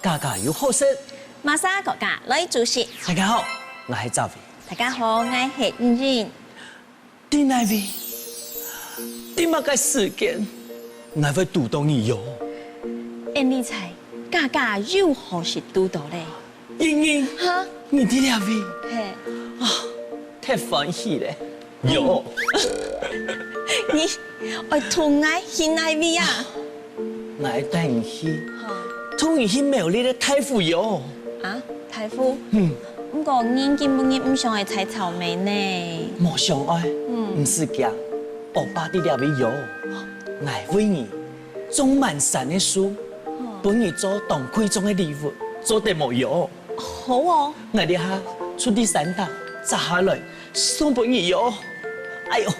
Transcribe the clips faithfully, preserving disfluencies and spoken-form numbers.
家家有好食。馬莎哥哥來煮食。大家好，𠊎係澤偉。大家好，𠊎係英英。在哪位？在麼个時間？𠊎會堵到你喲。恁樣仔，家家有好食堵到咧。英英，哈？你在哪位？嘿。啊，太歡喜咧。喲。你愛同𠊎去哪位啊？ 𠊎帶你去，哈。同你去苗栗个大湖喲。啊，大湖？嗯。毋過，𠊎今晡日毋想愛採草莓呢。無想愛？嗯。毋使驚，歐巴在這位喲。𠊎為你種滿山个樹，哦。分你做當貴重个禮物，做得無喲？好哦。𠊎這下就在山頂摘下來， 送分你喲。哎喲，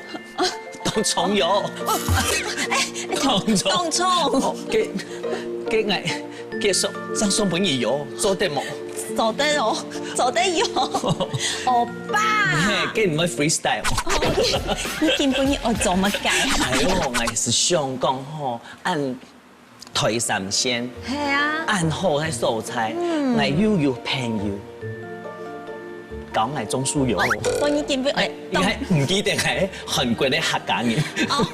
當重喲。哎，哎，當重。當重。哦，該，該𠊎，該送，正送分你喲，做得無？做得哦，做得喲。歐巴。嘿，該毋會freestyle。哦，你，你今晡日愛做麼个？哎喲，𠊎係想講吼，恁 台三線，係啊。恁好个所在，嗯。𠊎又有朋友，教𠊎種樹喲。哦，所以你今晡日愛，哎，你還毋記得𠊎韓國个客家人？哦，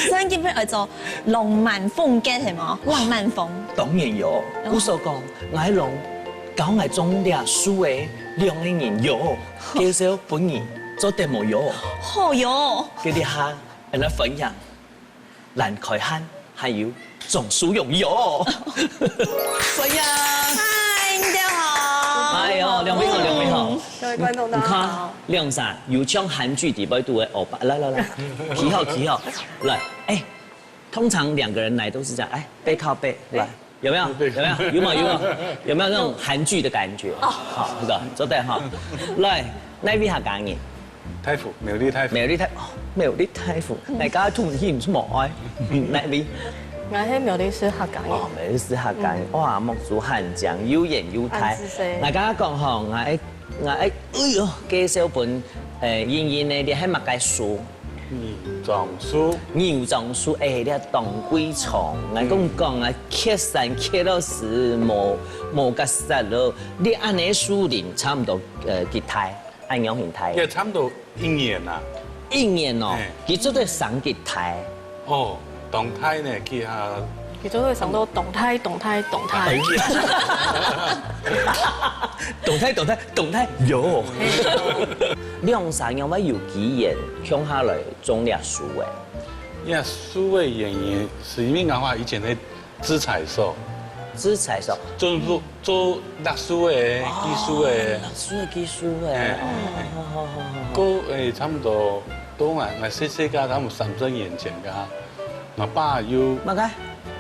所以你今晡日愛做浪漫風格係無？浪漫風。當然有，哦。故所講，𠊎攏教𠊎種這樹个兩個人喲，介紹分你做得無喲？好喲。佢這下，來分享。 蘭開漢，還有種樹用藥。歡迎。嗨，你好。哎喲，兩位好，兩位好。各位觀眾，大家好。你看，兩儕有像韓劇裡背肚个歐巴，來來來，企好，企好，來，哎，通常兩個人來都是這樣，哎，背靠背，來。 有沒有？有沒有？有沒有？有沒有那種韓劇的感覺？哦。好，那個，做得哈。來，哪位客家人？大湖，苗栗大湖。苗栗大，哦，苗栗大湖，嗯。大家都聽毋出無愛。嗯，哪位？𠊎係苗栗市客家人。哦，苗栗市客家人，嗯。哇，目珠很靚，又圓又大。恁仔細。𠊎剛剛講吼，𠊎愛，𠊎愛，哎喲，介紹分，呃，英英呢，你係麼个樹？ 牛樟樹。牛樟樹，哎，這當貴重。𠊎講講啊，蹶山蹶到死，無，無結煞咯。你恁呢樹林差毋多，呃，幾大？恁樣形大？也差毋多一年啊。一年哦，嘿。佢做得生幾大？哦，當大呢，佢啊，佢做得生到當大、當大、當大。哎呀。當大、當大、當大，有。兩儕仰會有機緣共下來 種這樹仔？這樹仔原因係因為𠊎話以前个製材所。製材所。做，做硞樹仔，哦，鋸樹仔。硞樹仔、鋸樹仔，哎，哦，哎，哎。好，好，好，好，好。過，哎，差毋多，到𠊎，𠊎細細个，差毋多三十年前个，𠊎爸又麼个？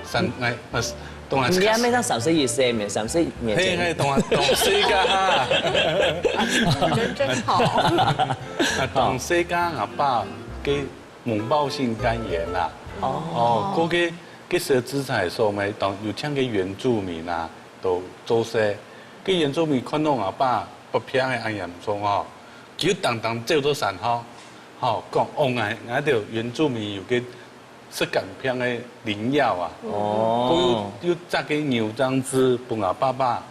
三，哎，啊，當然你還沒到三十一歲咩？三十年前。嘿，嘿，當然，當細个哈。我覺得真好。啊，當細个，𠊎爸个 猛爆性肝炎啦。哦。哦，過去，該時製材所嘛，當有請个原住民啊，都做事。該原住民看到𠊎爸發病个恁嚴重哦，就當當走到山頭，吼，講，哦，𠊎，𠊎兜原住民有个食肝病个靈藥啊。哦。過又，又摘个牛樟子分𠊎爸爸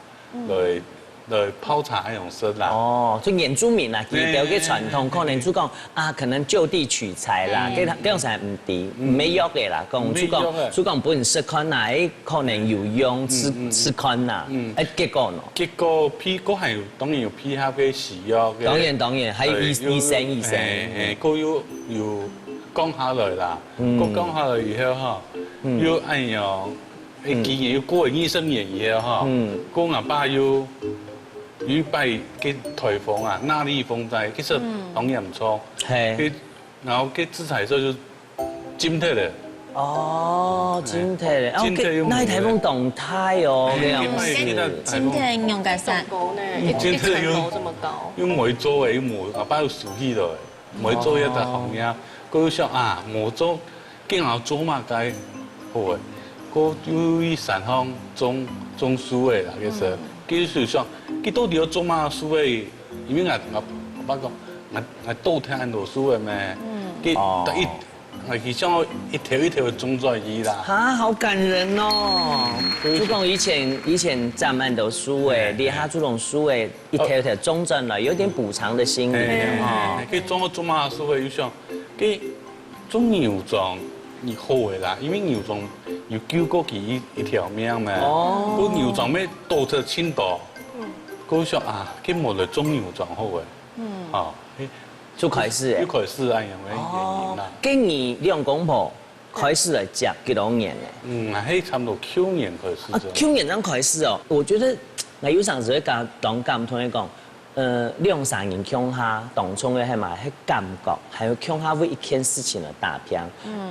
來，來泡茶恁樣食啦。哦，就原住民啊，佢兜个傳統可能就講，啊，可能就地取材啦，嗯。該，該樣子毋知，嗯。無藥个啦，講，就講，無藥个。就講分你食看啦，哎，可能有用，試，嗯，嗯，嗯。試看啦。嗯。哎，結果呢？結果配，過還有，當然有配合个西藥个。當然，當然，還有醫，哎，有，醫生，醫生。哎，哎，過又，又降下來啦。嗯。過降下來以後吼，嗯。又恁樣 欸，嗯。今年又過了二十年以後吼，嗯。過𠊎爸又有一擺个颱風啊，納莉風災，其實，嗯。當嚴重。嘿。該，然後該製材所就浸忒了。哦，浸忒了。哦，浸忒又無了。該，該颱風當大哦，嘿，該樣子。該擺个颱風。浸忒仰結煞。高呢，一，浸忒又，一層樓這麼高。又無做欸，又無，𠊎爸又收起來。 無做這隻行業，哦。過又想啊，無做，今後做麼个好欸？過又去山上種，種樹仔啦，其實，嗯。佢就想，佢到底愛種麼樹仔？因為𠊎，𠊎，𠊎爸講，𠊎，𠊎倒忒恁多樹仔咩？嗯。佢，哦。第一，啊，佢像一條一條个種出來啦。啊，好感人哦！對就講以前以前種恁多樹誒，哎這下就用樹誒一條一條種出來，有點補償的心理哎哦。哎，佢種个種嘛樹个，又想，佢種牛樟，你好个啦，因為牛樟有救過佢一一條命嘛。哦哦，牛樟咩多得盡多，我想啊，佢無來種牛樟好个，嗯，哦，哎就開始誒。又開始恁樣个原因啦。跟你兩公婆開始來接幾多年誒？嗯，係差不多舊年開始啊，做。舊年正開始哦，我覺得𠊎有常時會感當感動，會講，呃，兩三人共下當中个係嘛，係感覺，還有共下為一件事情而打拼，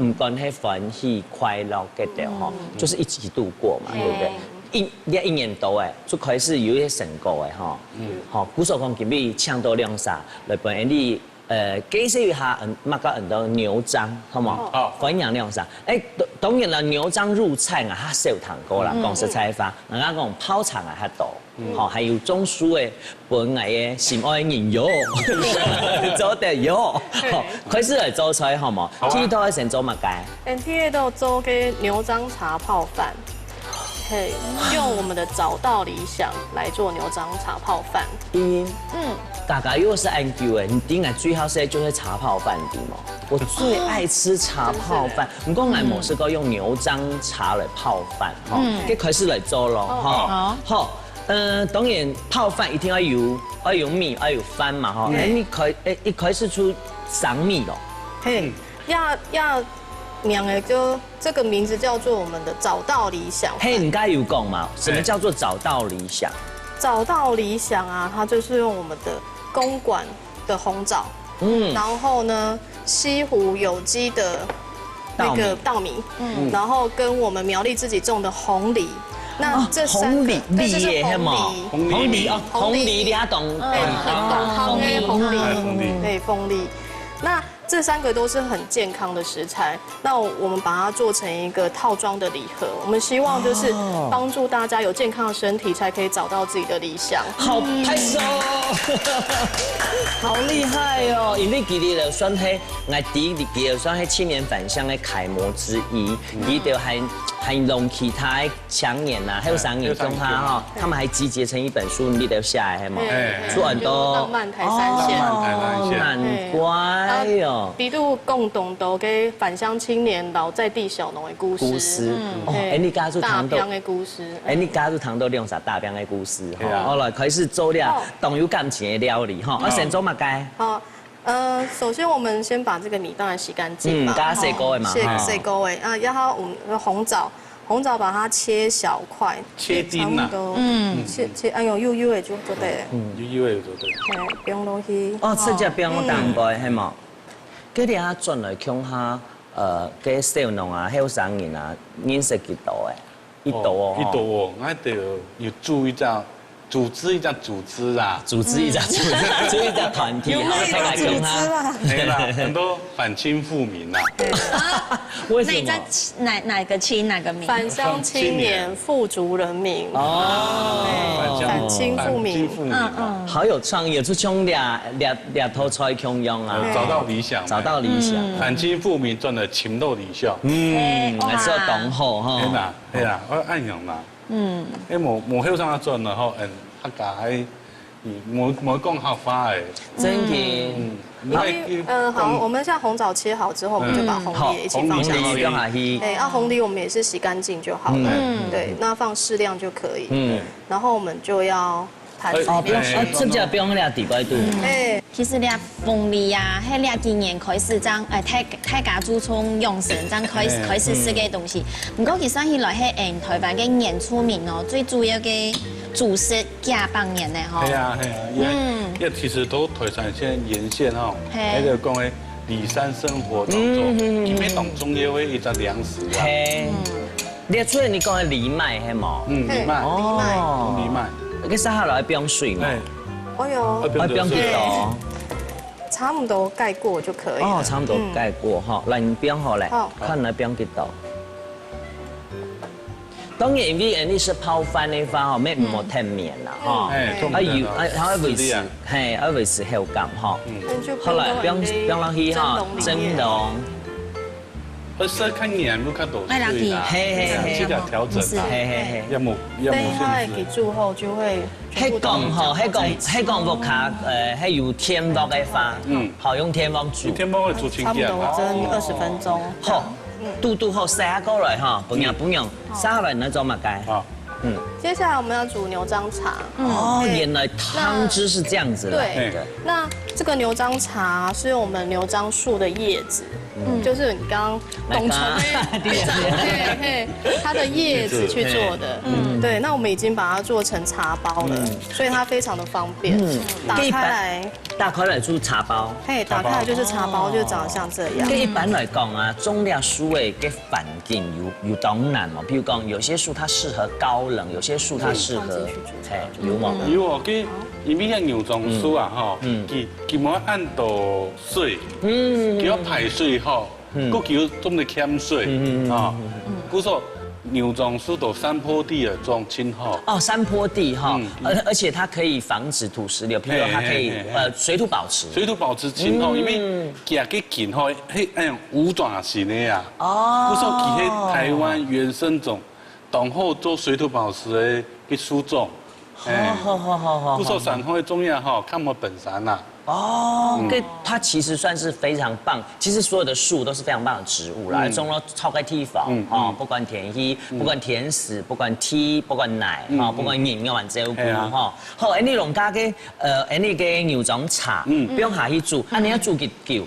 毋管係歡喜快樂个吼，就是一起度過嘛，對不對？一這一年多誒，就開始有一些成果誒吼，吼，故所講今日請到兩儕來分𠊎等，呃，解釋一下，嗯，麼个安到牛樟，好無？好分享兩儕。誒，當當然啦，牛樟入菜啊，較少聽過啦，講實在話，人家講泡茶啊較多。 吼，還有種樹个分𠊎个心愛个人喲，做得喲。好，開始來做菜好無？好啊第一道愛先做麼个？俺第二道做个牛樟茶泡飯，嘿，用我們的找到理想來做牛樟茶泡飯。嗯，嗯，大家又係恁久誒，你知𠊎最好食就係茶泡飯，知無？我最愛吃茶泡飯，毋過𠊎無試過用牛樟茶來泡飯，吼，該開始來做咯，吼。好。 呃，當然泡飯一定愛有，愛有米，愛有飯嘛吼。哎，你開，哎，一開始就生米咯。嘿，要要名的就這個名字叫做我們的找到理想。嘿，你剛才有講嘛，什麼叫做找到理想？找到理想啊，它就是用我們的公館的紅棗，嗯，然後呢，西湖有機的那個稻米，嗯，然後跟我們苗栗自己種的紅藜，那這三個紅藜，對，這是梨耶，係無？紅藜。紅藜哦，紅藜你也懂，哎，很懂，紅的紅哎，紅藜，藜。对，紅藜。那這三個都是很健康的食材，那我們把它做成一個套裝的禮盒，我們希望就是幫助大家有健康的身體，才可以找到自己的理想。好拍手，好厲害哦！因為佢哋就算係，𠊎知佢哋就算係青年返鄉个楷模之一，佢哋還還同其他青年啊，後生人共下哈，他們還集結成一本書，你都寫个係無？哎出很多浪漫台三線哦，難怪哦。裡肚共同到个返鄉青年摎在地小農的故事。故事哦，嘿哎，你家就談到大兵的故事。哎，你家就談到兩儕大兵个故事哈，對啊好來開始做了哦當有感情个料理哈，啊，先做麼个？好，呃，首先我們先把這個米當然洗乾淨嘛，嗯，哈加洗過个嘛，洗哈洗過个啊，然後我們的紅棗，紅棗把它切小塊，切丁啊差不多，嗯，切切，哎呦，幼幼的就就對了，有有有有有。哎，放落去。哦，直接放落當中，係無？該你啊轉來共下，呃，該小農啊、後生人啊，認識幾多誒？一多哦，一多哦，𠊎兜有組一隻，組織一隻組織啦，組織一隻組織，組織一隻團體，哈，大家共下。係啦，很多反清復明啦。為什那你在麼？哪哪個清哪個明？返鄉青年富足人民。哦，反清復明反清復明啦。好有創意哦！就像這這這道菜共樣啊，呃，找到理想，找到理想。反清復明轉來尋到理想。嗯，哇還係要懂好哈。係啦，係啦，我恁樣啦。嗯，誒，無無後生轉來吼，嗯，客家還，嗯，無無講客話誒。真的。嗯，因為呃，好，我們現在紅棗切好之後，我們就把紅藜也一起放下去。紅藜放下去。哎，啊，紅藜我們也是洗乾淨就好了。對，那放適量就可以。嗯，然後我們就要盤子哦，裡面不用，啊，直接放了底背肚。哎，其實這鳳梨啊，係這幾年開始正，誒，大大家注重養生，正開始開始食个東西。毋過其實起來係，誒，台灣个原住民哦，最主要个主食幾百年呢吼。係啊係啊，因為因為其實都台山線沿線吼，係那個講誒離山生活當中，因為當重要的一隻糧食啊。嘿，你出來你講个藜麥係無？嗯，藜麥，哦，藜麥，該接下來放水嘛，哎，哦喲，愛放幾多？差不多蓋過就可以了。哦，差不多蓋過哈，來你放好咧好，看來放幾多。當然，因為恁樣係泡飯个話吼，乜毋好忒綿啦哈。哎，啊有，啊，還要維持適量，嘿，還要維持口感哈。那就好來，放放落去哈，蒸籠裡面蒸籠。而且看年又看多岁啦，哎，老弟。嘿，嘿，嘿。这个调整啦，是。嘿，嘿，嘿。要么，要么对，它的给住后就会全部都。迄讲吼，迄讲，迄讲屋下，呃，迄有天幕个话，嗯。好用天幕煮。天幕个煮清淡啦。差不多蒸二十分钟。好，嘟嘟好，晒下过来哈，不用，不用，晒下来你来做么个？啊。嗯。接下来我们要煮牛樟茶。哦，对。原来汤汁是这样子来的。对，那这个牛樟茶是用我们牛樟树的叶子，嗯。就是你刚刚董成的叶子，嘿，嘿，它的叶子去做的。嗯。对，那我们已经把它做成茶包了，嗯。所以它非常的方便。嗯。打开来。打开来就是茶包。嘿，打开来就是茶包，茶包。就长得像这样。跟一般来讲啊，种这树的，个环境有，有当难嘛。比如讲，有些树它适合高冷，有些树它适合，嗯。放进去煮茶。嘿，有嘛？嗯。有哦，佢因为像牛樟树啊，吼，嗯。佢，佢无恁多水，嗯。佢要排水吼，嗯。佢又种得欠水，嗯，嗯，嗯，啊，嗯，嗯。故所牛樟树都山坡地个种真好。哦，山坡地哈，嗯，嗯。而，而且它可以防止土石流，譬如说它可以，嘿，嘿，嘿，嘿。呃，水土保持。水土保持真好，嗯。因为佢个根吼，嘿，哎呀，五爪型的呀。哦。故所佢係台湾原生种，当好做水土保持的个树种。哎。好，好，好，好，好，故所山后个种呀吼，看我本山呐。哦，嗯。这它其实算是非常棒。其实所有的树都是非常棒的植物啦，嗯。种了超个地方，嗯，哦，嗯。不管天气，嗯。不管天时，不管地，不管泥，嗯，哦，不管嗯。人，要玩这个嘿啊。哈。好，恁呢农家个，呃，恁呢个牛樟茶，嗯。不用下去煮，啊，你要煮几久？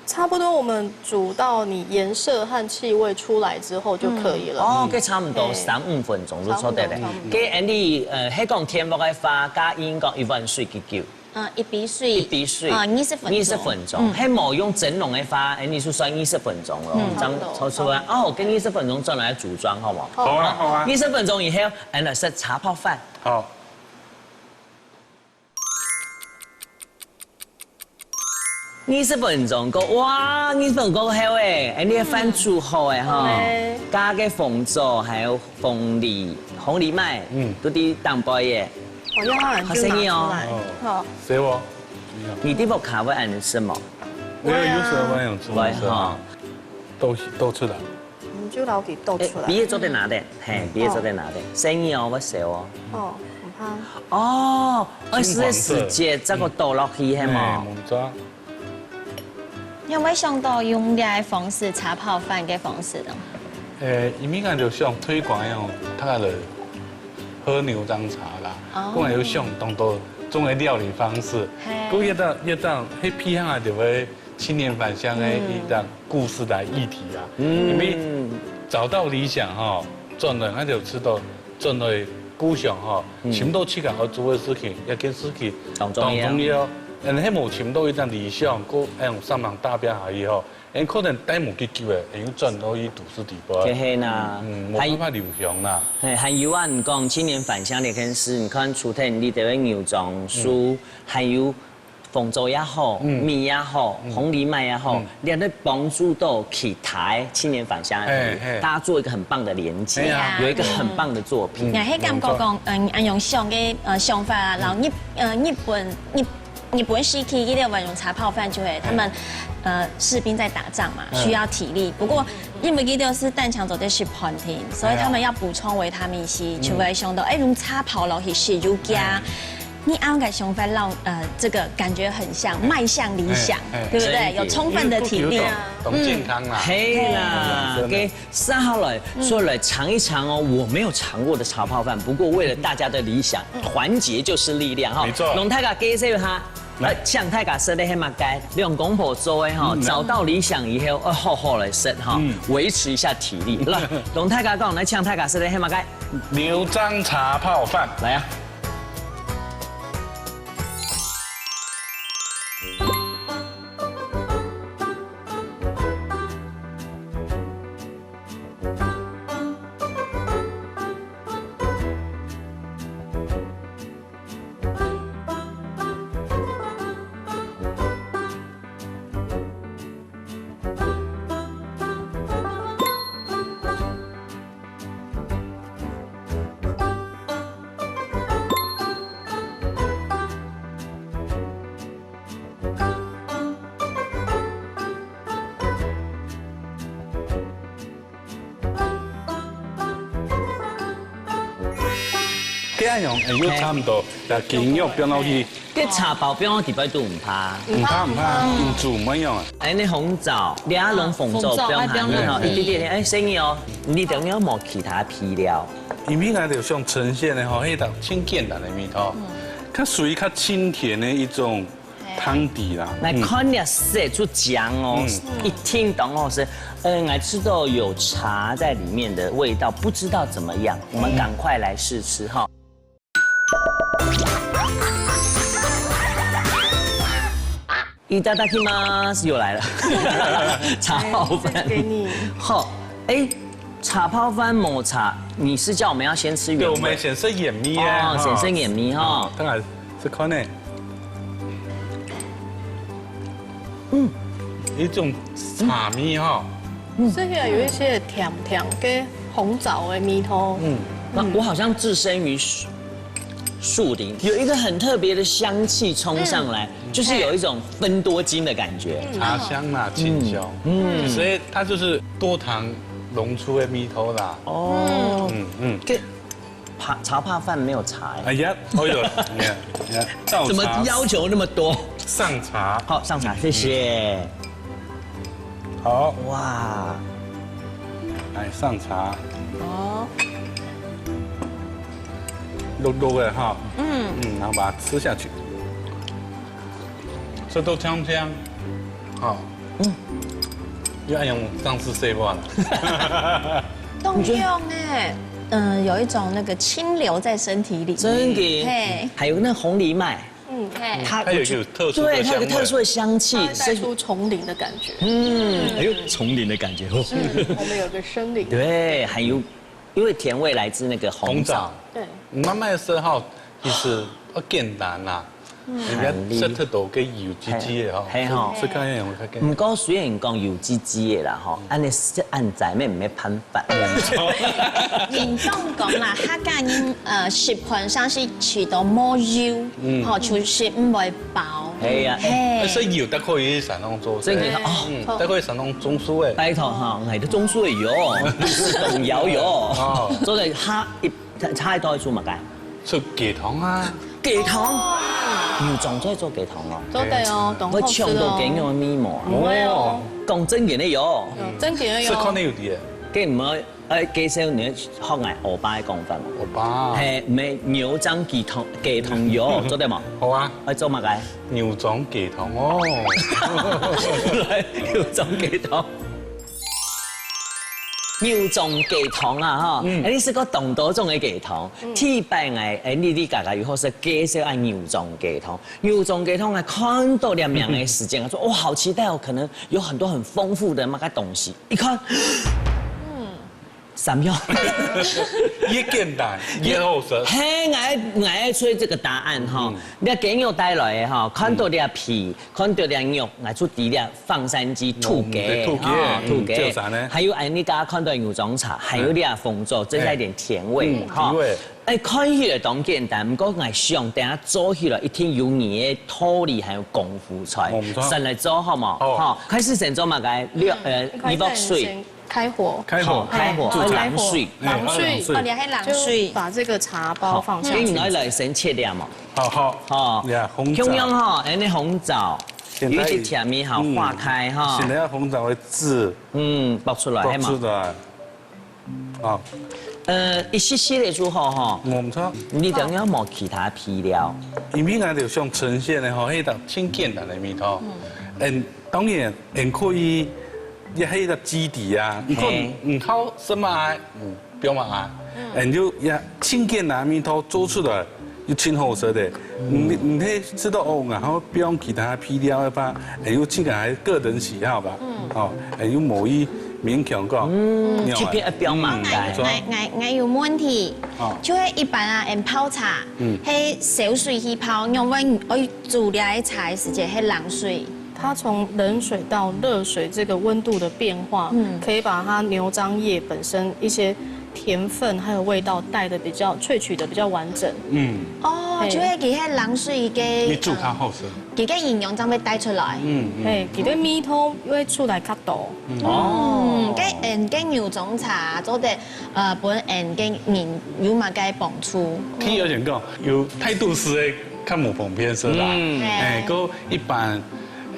差不多我们煮到你颜色和气味出来之后就可以了。哦，嗯。这差不多三五分钟就做得了。差不多，差不多。这恁呢，呃，迄讲天幕个话，加应该一碗水几久？嗯，一杯水。一杯水。啊，二十分钟。二十分钟。嗯。迄无用蒸笼个话，恁呢就算二十分钟咯。嗯，差不多。差不多。哦，跟二十分钟转来组装好无？好啊，好啊。二十分钟以后，俺来食茶泡饭。好。 二十分钟过，哇，二十分钟过后诶，哎，你个饭煮好诶哈，嗯。加个红棗，还有凤梨，凤梨麦，嗯。都在当背耶。我用它好生意哦。拿出来。哦。好。谁我？你的屋下会ăn什么？没有，有时候会有吃，会哈。都，都吃的。 你就老给倒出来。哎，毕业做得拿的，嘿，嗯。毕业做得拿的，生意哦，我写哦。哦，很棒。哦，二十四节这个倒落去，系嘛？哎，没错。你有没有想到用这个方式，茶泡饭个方式呢？呃，因为俺就想推广用他的喝牛樟茶啦，哦。过来又想当多种的料理方式，嘿。过一到，一到，迄批下就会 青年返乡的一档故事的议题啊。嗯。因为找到理想吼，转来，那就知道转来故乡吼，嗯。寻到自家好做的事情，一件事情当重要。当重要。嗯，迄无寻到一档理想，个，哎，上网打拼下去吼，哎，可能待无几久诶，哎，又转到去都市地方。这系啦。嗯，无办法留乡啦。还，嘿，还有啊，你讲青年返乡这件事，你看除了你这位牛樟树，嗯。还有 红棗也好，嗯。米也好，嗯。凤梨麦也好，嗯。你都帮助到其他青年返乡的朋友，嘿，嘿。大家做一个很棒的连结，哎呀。有一个很棒的作品。嗯。哎，迄感觉讲，嗯，恁用想个，呃，想法啊，然后日，呃，日本，日，日本时期，一定要用茶泡饭就会，他们，哎。呃，士兵在打仗嘛，嗯。需要体力。不过，因为一定是弹枪走在是 planting，所以他们要补充维他命C，哎呀。就会想到，哎，用茶泡落去食，有加。哎。 你安个想法让，呃，这个感觉很像，迈向理想，哎，哎。对不对？有充分的体力。因为都，都，都健康啦。嗯。嘿啦，嗯，真的。给杀好了，嗯。说来尝一尝哦，我没有尝过的茶泡饭，不过为了大家的理想，嗯。团结就是力量哈。没错。让大家介绍一下，来。来，请大家说的黑马街，两公婆做的哈，嗯。找到理想以后，要好好来吃哈，嗯。维持一下体力。来，让大家讲，来，请大家说的黑马街。牛樟茶泡饭。来啊。這樣，哎，又差不多，啊，雞肉放落去，該茶包放落去都毋怕。毋怕毋怕，用煮毋會樣啊。哎，你紅棗，你愛用紅棗放下去吼，紅棗愛放下去。一點點，哎，生意哦，你等於無其他配料。因為𠊎就想呈現个吼，迄種清簡單个味道，較屬於較清甜的一種湯底啦。來看這色就講哦，一定當好食。嗯，來吃到有茶在裡面的味道，不知道怎麼樣，我們趕快來試吃哈。いただきます，又來了，茶泡飯。哎，這個給你。好，哎，茶泡飯無茶，你是叫我們要先吃原味？對，我們先食原味啊，哦，哈。先食原味哈。哦，當然是看呢。嗯，一種茶味哈。嗯，吃起來有一些甜甜跟紅棗的味道。嗯，那我好像置身於樹，樹林，有一個很特別的香氣衝上來，就是有一種芬多精的感覺。茶香嘛，清香。嗯，所以它就是多糖溶出的味道啦。哦，嗯嗯，這茶，茶泡飯沒有茶哎。哎呀，哦喲，你看，你看，倒茶。怎麼要求那麼多？上茶。好，上茶，謝謝。好。哇。來，上茶。哦。淥淥的哈。嗯。嗯，然後把它吃下去。這都香香。好。嗯。又愛用上次說話了。當香哎，嗯，有一種那個清流在身體裡面。真的。嘿。還有那紅藜麥。 嗯，嘿。它，它有一個特殊的香味。我覺得，對，它有一個特殊的香氣，它會帶出叢林的感覺。嗯，哎呦，叢林的感覺。是，我們有個森林。對，還有，因為甜味來自那個紅棗。紅棗。對。慢慢的時候，其實較簡單啦。嗯。你不要食太多个油滋滋的吼，嘿，嘿吼。食較樣會較簡單。毋過雖然講油滋滋的啦吼，嗯。恁樣食恁濟，乜毋係辦法。 認真講啦，客家人，呃，食飯上係食到無油，嗯。吼，就食毋會飽。係啊。嘿。哎，所以油大概係啥人做出來？所以你看，哦。嗯，大概係啥人種出來？拜託哈，𠊎个種出來油，毋係動搖油。哦。做得下一，下一道係做麼个？出雞湯啊。雞湯？牛莊做做雞湯哦。做得哦，當好食哦。會嗆到雞肉个味無啊？毋會哦。講正經个油。嗯，正經个油。係看你有啲。雞毋愛 哎，介紹你學𠊎阿爸个講法嘛。阿爸。嘿，毋係牛莊雞湯，雞湯油，做得無？好啊。愛做麼个？牛莊雞湯哦。來，牛莊雞湯。牛莊雞湯啊，吼，嗯。哎，你食過當多種个雞湯。嗯。第一擺𠊎，哎，你，你家家有好食介紹啊牛莊雞湯。牛莊雞湯啊，看到這名个時間，我說，哇，好期待哦，可能有很多很豐富的那個東西。一看，嗯。 三樣。越簡單，越好食。嘿，𠊎，𠊎愛猜這個答案哈。嗯。你雞肉帶來个哈，看到這皮，看到這肉，𠊎就知這放山雞土雞，嗯，土雞，哈，嗯，土雞。還有，哎，你剛剛看到牛莊茶，還有這紅棗，增加一點甜味，嗯，哈。甜味。哎，看起來當簡單，毋過𠊎想，等下做起來一定有你个道理，還有功夫在。哦，毋錯。先來做好無？好。好，開始先做麼个？料，呃，一開始先 開火。開火。好，開火，煮茶。愛冷水。哎，冷水。哦，你還冷水。就把這個茶包放下去。好，你來，來先切掉嘛。好，好。哦，呀，紅棗。共樣吼，恁樣紅棗，有一些甜味吼，嗯。化開吼。先來紅棗个籽。嗯，剝出來，剝出來。係嘛？啊。呃，一息息个就好吼。嗯，毋錯。你等下無其他配料。因為𠊎就想呈現个吼，迄種清簡單个味道。嗯。嗯，當然，還可以 也係一個基底啊。你看，嘿。你好食麼个，嗯，放麼个，嗯。然後也清簡單个味道做出來，又真好食个。嗯。你，你係知道哦，然後放其他配料个話，哎，又自家个人喜好吧。嗯。哦，哎，又無意勉強講。嗯，要啊。這邊愛放麼个？嗯，𠊎，𠊎，𠊎有問題。哦。就係一般啊，𠊎泡茶，嗯。係燒水去泡，因為𠊎煮這个茶个時節係冷水。 它從冷水到熱水這個溫度的變化，嗯。可以把它牛樟葉本身一些甜分還有味道帶的比較萃取的比較完整。嗯，哦，嘿。就係佢係冷水个，你煮較好食。佢个營養正會帶出來。嗯嗯，嘿，佢个味道會出來較多。哦，該恁个牛中茶做得，呃，分恁个人有麼个幫助？聽有人講，有態度食个較無方便食啦。嗯，哎，个一般，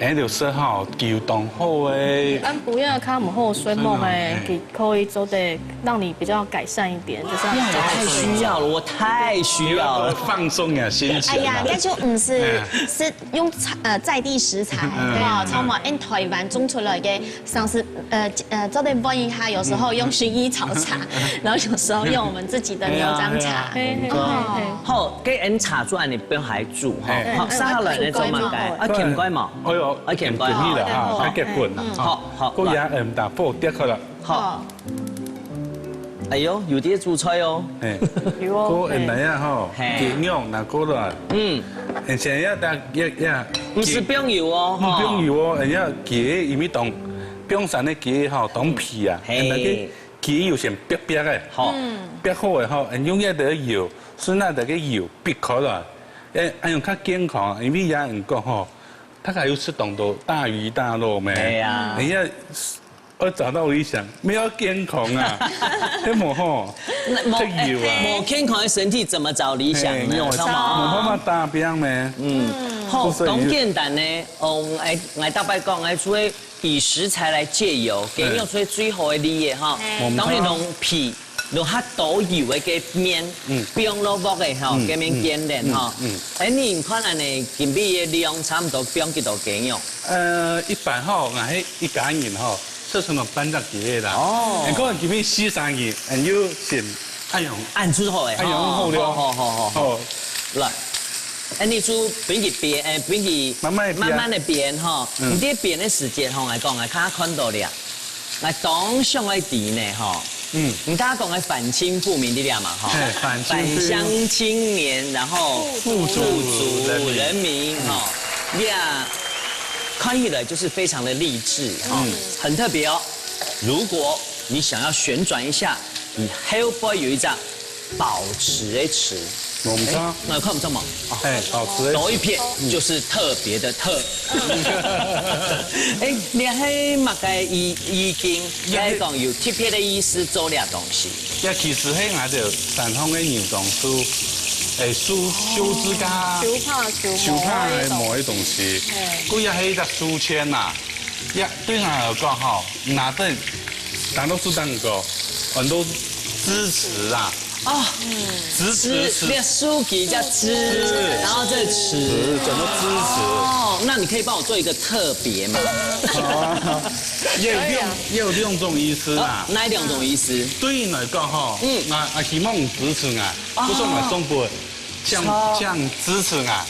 哎，就食吼，佢有當好个。恁不要較無好睡目个，真的，哎。佢可以做得讓你比較改善一點，就是要。哇，我太需要了，我太需要了。放鬆一下心情啦。哎呀，該就毋係，哎。係用在，呃，在地食材，嗯。哦，從我們台灣種出來个，像是，呃，呃，做得問一下，有時候用薰衣草茶，然後有時候用我們自己的牛樟茶。哎呀，哎呀。嘿，嘿，嘿，嘿。好，該恁茶做恁樣，不用還煮，哈。哎。好，接下來呢，做麼个？啊，掀蓋嘛。哎喲，啊，掀蓋。掀起來哈，哦，還結棍啦，嗯。哈。好，好，過夜，來。嗯，打火跌開了。好。 哎喲，有在煮菜哦。嘿，有哦，過恁樣啊吼，嘿。雞肉拿過來。嗯。而且要打，要，要，毋係放油哦，吼。毋放油哦，人家雞，因為當，放生个雞吼，當肥啊，嘿。人家个雞油先煏煏个，好。嗯。煏好个吼，人用該个油，順那个油煏開來，哎，恁樣較健康，因為人講吼，大家有食當多大魚大肉咩？哎呀。人家 我找到理想，沒有健康啊，那麼吼，那麼，這有啊。無健康的身體怎麼找理想呢？嘿，有啊，知道嗎？無辦法打拚咩？嗯，好，不是有當簡單呢。哦，哎，哎，大伯講，哎，除了以食材來節油，嗯。雞肉係最好个例子哈。嘿。當然，用皮，用較多油个个面，嗯。放落鑊个吼，嗯，个面煎蛋吼。嗯，嗯。哎，你看恁呢，今晡日个量差不多放幾多雞肉？呃，一般吼，𠊎係一家人吼， 就算到半隻雞个啦。哦。你講今晡日四三二，你就先恁樣。恁樣就好欸，恁樣好了。好，好，好，好，好。好。來，恁樣就分佢煸，欸，分佢慢慢地煸。慢慢地煸吼。嗯。你在煸个時節吼，來講，來看看到了，來當想愛知呢吼。嗯。你剛剛講个反清復明的了嘛吼。嘿，反清復明。返鄉青年，然後復古人民。復古人民吼。嗯。Yeah。 看起來就是非常的勵志哈，嗯。很特別哦。如果你想要旋轉一下，你後背有一隻保持的持，我們知道。欸，那看不到嗎？哦。欸，保持的持。多一撇就是特別的特。嗯。欸，你還麼个意，意境，也是講有特別的意思做這東西？ 也其實係𠊎兜山上个人當手，欸，手，手指甲，手帕，手帕，手帕个毛个東西。嘿。佢也係一隻書籤啊，也對𠊎來講吼，拿等，拿到手當中，很多支持啊。哦，支持，支，你的手機叫支，支，然後這持。持，怎麼支持？哦，那你可以幫我做一個特別嗎？哦，也有兩，可以啊。也有兩種意思啦。哦，哪兩種意思？ 對𠊎來講吼，嗯。𠊎，𠊎希望你支持𠊎，哦。不是𠊎送分，這樣，超。這樣支持𠊎。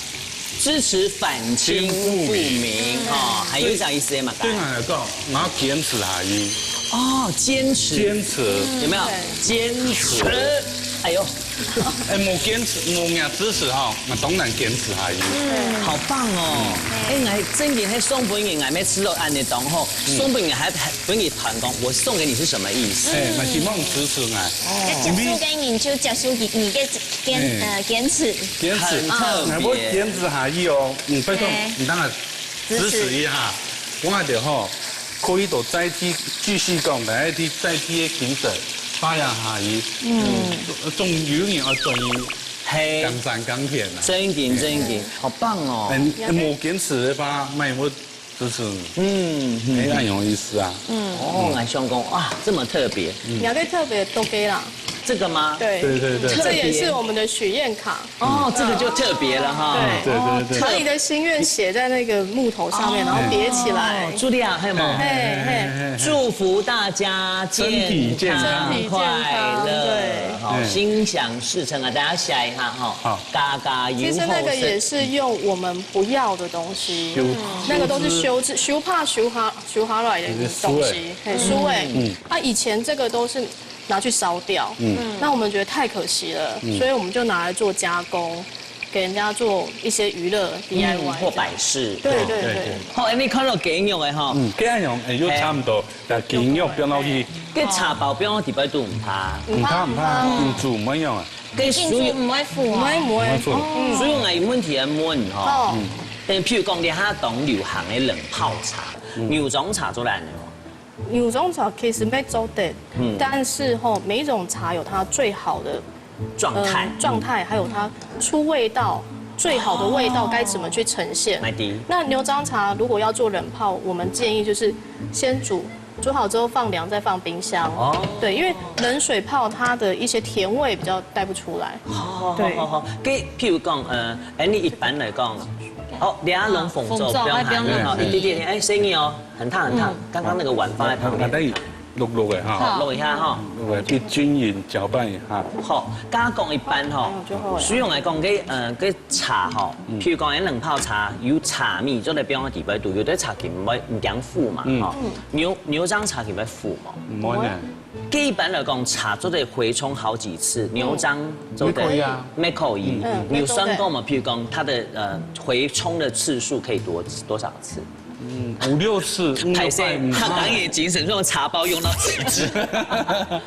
支持返鄉復明，復明。哦，還有一種意思嘛，對，對𠊎來講，𠊎要堅持下去。哦，堅持。堅持。有沒有？對。堅持。哎呦， 欸，無堅持，無人支持吼，𠊎當難堅持下去。嗯。好棒哦！嗯。欸，𠊎正經係送分人，𠊎乜試著恁樣當好，嗯。送分人還分人團講，我送給你是什麼意思？欸，𠊎希望支持𠊎。哦。該接受个人就接受你，你个堅，嗯。呃，堅持。堅持。很特別。𠊎會堅持下去哦，嗯，拜託，欸。你當然支持一下。支持。𠊎就吼，可以到在地繼續講，在地，在地个精神發揚下去。嗯。嗯，總有一日愛轉去，嘿。耕田耕田啊。正經，正經，好棒哦。嗯，無堅持个話，乜無支持。嗯，嗯。欸，恁有意思啊。嗯。哦，𠊎想講，哇，這麼特別。嗯。你還可以特別多給啦。這個嗎？對。對，對，對。這也是我們的許願卡。哦，這個就特別了哈。對。對，對，對。哦，把你的心願寫在那個木頭上面，哦。然後疊起來。哦，茱莉亞，還有嗎？嘿，嘿。祝福大家身體健康。健康，身體健康，快樂，對。好，嗯。心想事成啊！大家寫一下哈。好。家家有好食。其實那個也是用我們不要的東西，修，那個都是修枝，修枝。修帕、修下，修下來的東西，那個樹欸。嘿，樹欸。嗯。啊，以前這個都是 拿去燒掉。嗯。那我們覺得太可惜了，嗯。所以我們就拿來做加工。给人家做一些娱乐 D I Y 嗯，或摆饰。对对对。对对。好，哎，你看到雞肉个哈，嗯，雞肉，哎，又差不多，把雞肉放落去。个茶包放到底背都毋怕。毋怕毋怕，嗯，煮毋會樣啊。个所以，毋會苦啊。毋會毋會。没错。所以我有問题要问哈。哦。嗯，譬如讲，你下当流行个冷泡茶，牛樟茶做得安呢哦。 牛樟茶其实没做得，嗯，但是吼，每一种茶有它最好的状态，呃，状态，还有它出味道，最好的味道该怎么去呈现？买的。那牛樟茶如果要做冷泡，我们建议就是先煮，煮好之后放凉，再放冰箱。哦，对，因为冷水泡它的一些甜味比较带不出来。好好好好好，个譬如讲，呃，哎，你一般来讲，哦，你啊，弄红枣，红枣，不要喊，哎，不要喊，好，一点点，哎，生意哦。 很烫很烫，刚刚那个碗放在旁边。啊，等于摝摝个哈，摝一下哈。摝个，去均匀搅拌一下。好，刚刚讲一般哈，所以我来讲，个呃个茶哈，譬如讲，冷泡茶有茶米做得放在底背肚，有的茶根毋会毋讲苦嘛，哈。牛牛樟茶根会苦嘛。毋会呢。个一般来讲，茶做得回冲好几次，牛樟做得也可以啊，也可以。嗯，有算过嘛？譬如讲，它的呃回冲的次数可以多多少次？ 嗯，五六次，五六百，歹勢，他刚也精神说茶包用到极致。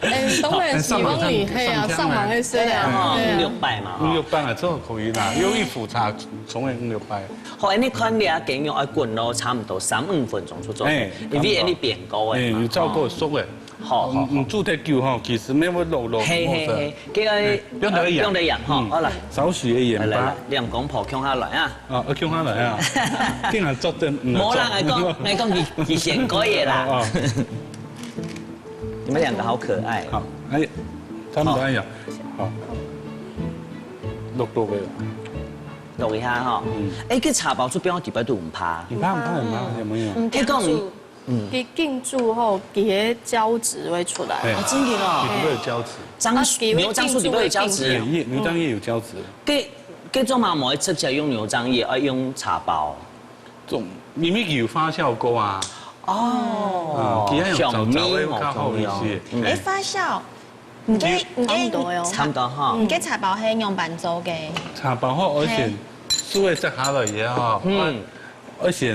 哎，当然希望你，嘿啊，上网那些啦，哎，对啊。五六百嘛，五六百啊，这个可以啦，有一壶茶，总共五六百。好，哎，你看你啊，雞肉要滚咯，差不多三五分钟就做，哎，因为你煸过哎，哎，有照过熟哎。好，好，嗯，煮忒久吼，其实没有落落，嘿嘿嘿，这个哎，不用得盐，不用得盐哈，嗯，好来，少许的盐巴，来来来，两公婆共下来啊。 啊，要共下来啊！竟然作证，嗯，無啦，𠊎講，𠊎講佢佢先改个啦。哦，哦。你們兩個好可愛。好，哎，差不多哎呀，好，摝摝个啦，摝一下哈。嗯，哎，个茶包出邊我底背都毋怕，毋怕毋怕毋怕，有沒有？嗯，佢講，佢浸煮後，佢个膠質會出來。哎，哦，真的哦，底背有膠質，樟樹，啊，牛樟樹底背有膠質，對，牛樟葉有膠質。 該該種嘛，毋會直接用牛樟葉，愛用茶包。種，因為佢有發酵過啊。哦，啊，佢愛用燥燥个會較好一些。嗯，哎，發酵，你个你个差不多哦，差不多哈。你个茶包係用粄做个。茶包好，而且樹葉摘下來以後，嗯，而且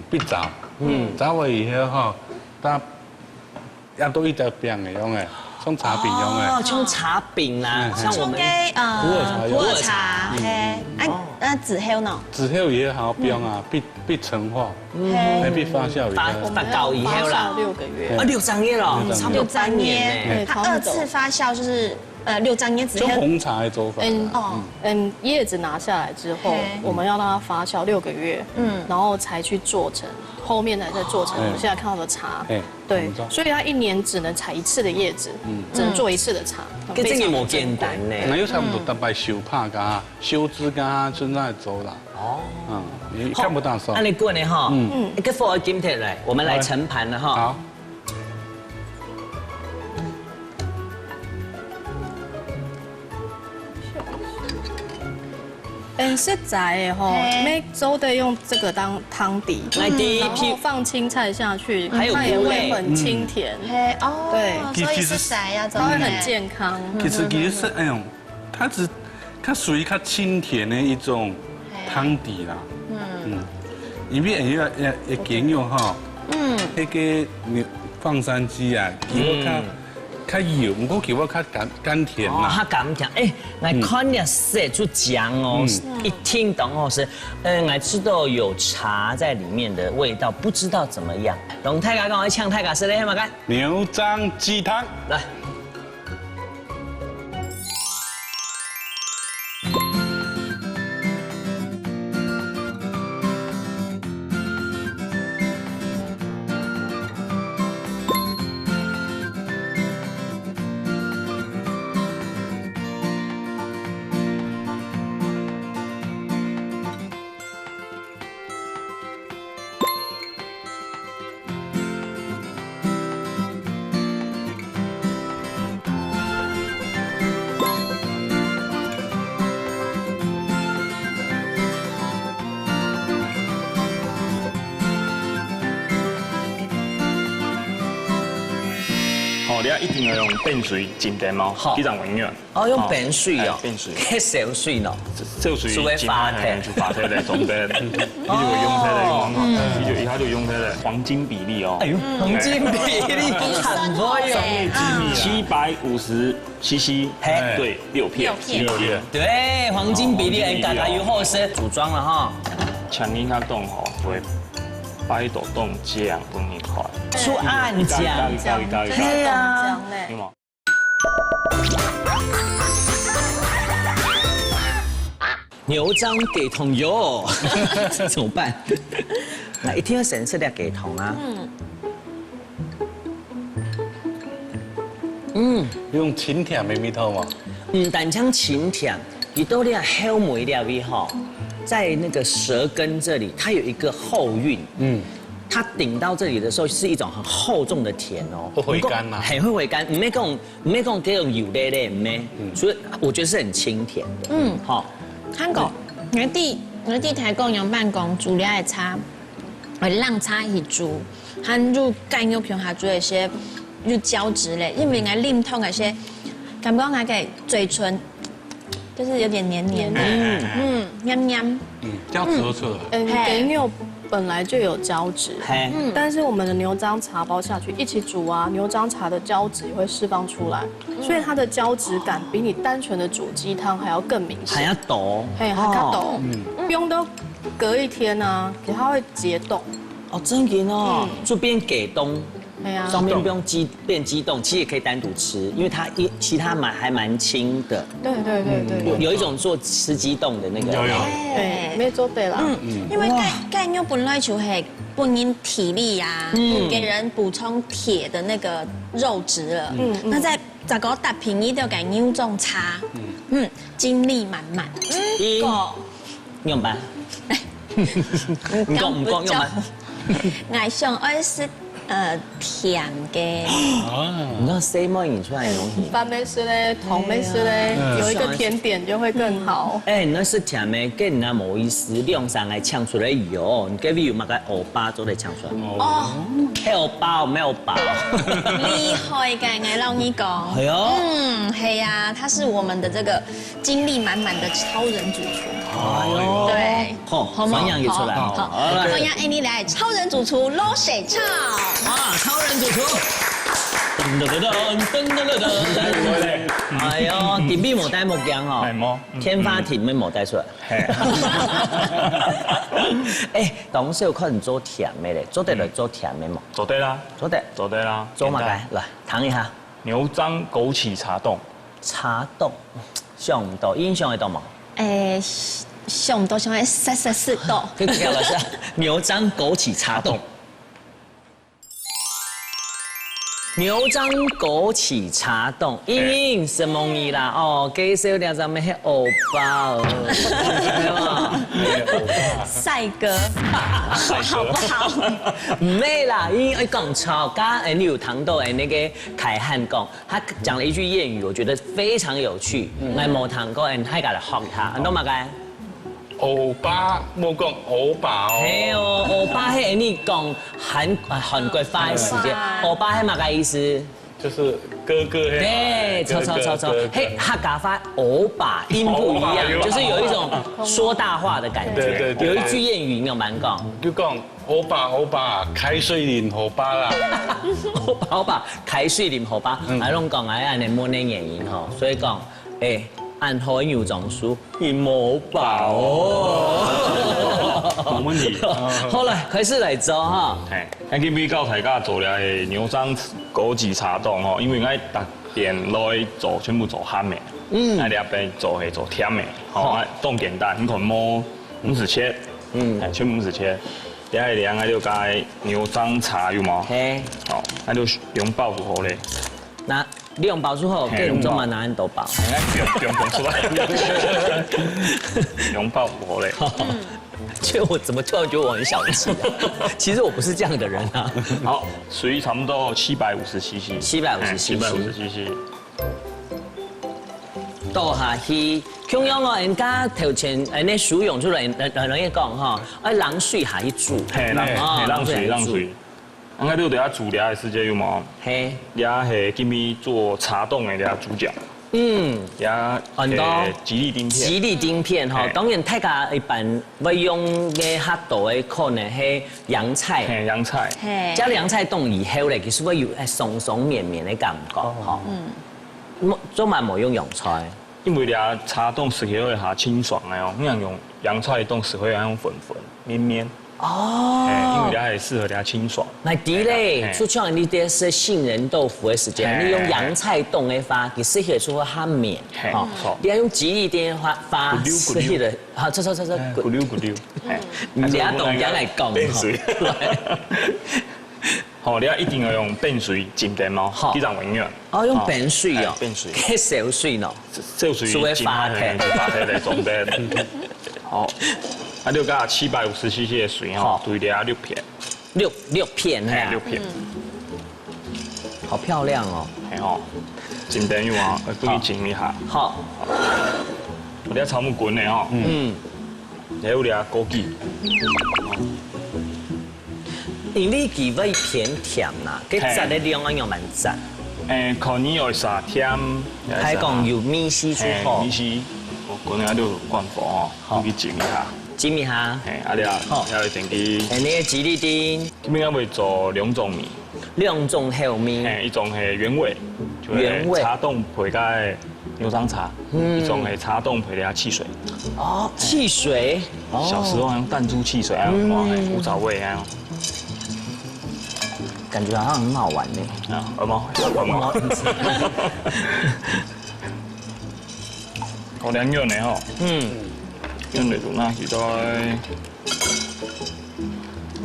必燥，嗯，燥了以後哈，它 也都一隻餅个樣个，像茶餅樣个。哦，像茶餅啦，嗯，像我們像該呃普洱茶有普洱茶，嗯，嘿，啊，那之後呢？之後也好餅啊，必必陳化，嘿，必發酵以後，發發酵以後啦，發酵六個月。啊，六個月咯，六個月。差不多半年呢。對，它二次發酵就是呃六個月之後。就紅茶的做法啦。嗯，哦，嗯，葉子拿下來之後，嘿，我們要讓它發酵六個月，嗯，然後才去做成，後面才再做成我們現在看到的茶。嘿。 對，所以它一年只能採一次的葉子，嗯，只能做一次的茶，該真个無簡單呢。那又差不多大概收拍个，收枝个，正在做啦。哦，嗯，你看不到手。恁樣滾个吼，嗯，該火金鐵來，我們來盛盤了哈。好。 嗯，食齋个吼，嘿，乜做得用這個當湯底，來，第一批，然後放青菜下去，還有菇類，它也會很清甜。嘿，哦，對，所以食齋要做，它會很健康。其實其實係，哎喲，它係較屬於較清甜个一種湯底啦。嗯，因為哎呀，哎呀，哎，雞肉吼，嗯，那個牛放山雞啊，雞肉較 較油，毋過佢會較甘甘甜啦。哦，較甘甜。哎，𠊎看這色就靚哦，一聽到哦係，呃，𠊎知道有茶在裡面的味道，不知道怎麼樣。同大家講，請大家食个係麼个？牛樟雞湯。來。你一定要用冰水浸佢哦，好。非常溫暖。哦，用冰水哦，哎，冰水。該燒水喏，燒水浸下，就化忒了，總得，佢就會溶忒了，用完，佢就一下就溶忒了，黃金比例哦。哎呦，黃金比例，很會哦。商業機密啊。七百五十 C C，嘿。對，六片。六片。六片。對，黃金比例，黃金比例哦。大家有好勢，組裝了哈。強硬較凍吼，會擺到凍漿分你看。出暗漿。一加一加一加一加一加。對啊。有無？牛樟雞湯油，怎麼辦？那一定要先食點雞湯啊。嗯。 嗯，有種清甜个味道嘛。嗯，單淨清甜，你到了後尾了以後，在那個舌根這裡，它有一個後韻。嗯，它頂到這裡的時候是一種很厚重的甜哦，會回甘嘛。很會回甘，毋係講毋係講這種油咧咧，毋係，所以我覺得是很清甜的。嗯，好，韓國，我弟我弟聽講，仰般講煮了个茶，會冷茶去煮。 還有雞肉共下煮个時，有膠質咧，因為𠊎啉湯个時，感覺𠊎个嘴唇就是有點黏黏的，嗯，黏黏。嗯，膠質都出來。嗯，嘿。雞肉本來就有膠質，嘿。但是我們的牛樟茶包下去一起煮啊，牛樟茶的膠質也會釋放出來，所以它的膠質感比你單純的煮雞湯還要更明顯。還要多。嘿，還較多。哦。嗯。不用到隔一天啊，可它會結凍。 哦，真的哦，嗯。就變解凍，對啊。上面不用激，變激凍，其實也可以單獨吃，因為它一，其他蠻，還蠻輕的。對，對，對，對，有，有一種做吃雞凍的那個。有，有。對，沒做對啦。嗯，因為雞，哇。雞肉本來就係分人體力啊，嗯。給人補充鐵的那個肉質了。嗯，嗯。那再，再過搭配你這個牛樟茶，嗯。嗯，精力滿滿。嗯，一，夠。 仰般？毋講，毋講，仰般？𠊎想愛食，呃，甜个。啊。你看，細妹引出來个東西。飯乜食咧，湯乜食咧，嗯。有一個甜點就會更好。哎，你愛食甜个，該你也無意思，兩儕愛請出來喲，你該位有麼个歐巴做得請出來？哦。係歐巴哦，毋係歐巴哦。厲害个，𠊎摎你講。係哦。嗯，係啊，他是我們的這個 精力滿滿的超人主廚。哎喲。對。好，好嗎？歡迎佢出來。好，好，好，好，來。歡迎Annie來，超人主廚羅水唱。啊，超人主廚。噔噔噔噔，噔噔噔噔。哎喲，特別無戴目鏡哦。哎，無。嗯，天花板乜無戴出來。嘿。哎，當時有看你做甜个咧，做得來做甜个無？做得啦。做得。做得啦。做麼个？簡單。來，嚐一下。 牛樟枸杞茶凍。茶凍，想毋到，印象會到無？誒，想毋到，想會煞煞煞到。可以，可以，老師，牛樟枸杞茶凍。牛樟枸杞茶凍，哎。隱隱係麼个啦？哦，介紹了咱們係歐巴哦，對吧？帥哥，好不好？毋係啦，因為講吵架，哎，你有聽到哎，那個凱漢講， 他講了一句諺語，我覺得非常有趣，嗯。來，無聽過，哎，大家來學一下，你懂麼个？歐巴，莫講歐巴哦。嘿哦，歐巴係你講韓，啊，韓國話个時間，歐巴。歐巴係麼个意思？就是哥哥嘿。對，哥哥，著，著，著，著。哥哥。嘿，客家話歐巴音不一樣，歐巴，就是有一種說大話的感覺。對，對，對。有一句諺語，你有沒有講？就講 歐巴，歐巴，開水啉河壩啦。歐巴，歐巴，開水啉河壩。嗯。啊，攏講啊，恁呢問个原因吼，所以講，哎，恁好个牛樟樹，你無飽哦。無問題。好了，開始來做哈。嘿，今晡日教大家做了个牛樟枸杞茶凍吼，因為𠊎逐遍來做，全部做鹹个，嗯。𠊎這邊做係做甜个，吼，好。啊，當簡單，你看無，毋使切，嗯。哎，全部毋使切。 這下涼啊，就該牛樟茶有無？嘿。好，該就兩包就好咧。那兩包就好，嘿，該你做麼个拿恁多包？兩包。哎，不用，不用，不用出來。兩包就好咧。嗯。就我怎麼突然覺得我很小氣啊？其實我不是這樣的人啊。好，水差不多七百五十CC。七百五十CC。哎，七百五十CC。 倒下去。共樣哦，人家頭前，哎，該水湧出來，人，人，人家講吼，愛冷水下去煮。嘿，冷，哦，嘿，冷水，冷水下去煮。冷水。應該都有在煮這个時節有無？嘿。這係今日做茶凍个這主角。嗯，這很多。欸，吉利丁片。吉利丁片吼，嘿。當然大家一般會用个較多个可能係洋菜。嘿，洋菜。嘿。加洋菜凍以後咧，其實會有，欸，鬆鬆綿綿个感覺吼。嗯。無，做麼無用洋菜？ 因為這茶凍食起來較清爽个哦，你若用洋菜凍食起來會粉粉綿綿。哦。嘿，因為這係適合這清爽。該知咧，嘿。就像你在食杏仁豆腐个時節，嘿，你用洋菜凍个話，佢食起來就會較綿，嘿，吼。無錯。你愛用吉利丁个話，話，咕溜咕溜。食起來，好，錯錯錯錯，哎，咕溜咕溜，嘿。你這樣凍起來講，變水。吼。 吼，你愛一定愛用冰水浸等哦，好。佢正會軟。哦，用冰水哦，哎，冰水。該燒水喏。燒水浸下去，就化開來，總得。好，啊，你加七百五十C C个水吼，好。對，這六片。六，六片，哎，嘿。六片。好漂亮哦。嘿吼，浸等有啊，我幫你浸一下。好。好。我這草木滾了吼。嗯。還有這枸杞。 因為佢會偏甜啦，該嘿。摘个量愛仰般摘？誒，看你愛撒甜，還講有味緒就好。嘿，味緒，我可能愛落關火哦，好。落去浸一下。浸一下。嘿，啊了，好。要一點去。哎，你个吉利丁。今日我會做兩種米。兩種口味。嘿，一種係原味，就係原味。茶凍配个 牛樟茶，嗯。一種係茶凍配个汽水。哦，汽水。哦。小時候用彈珠汽水啊，嗯。哇，嘿，古早味啊。感覺好像很好玩呢。啊，有無？有無？好，兩樣的吼。嗯。用的就拿起來。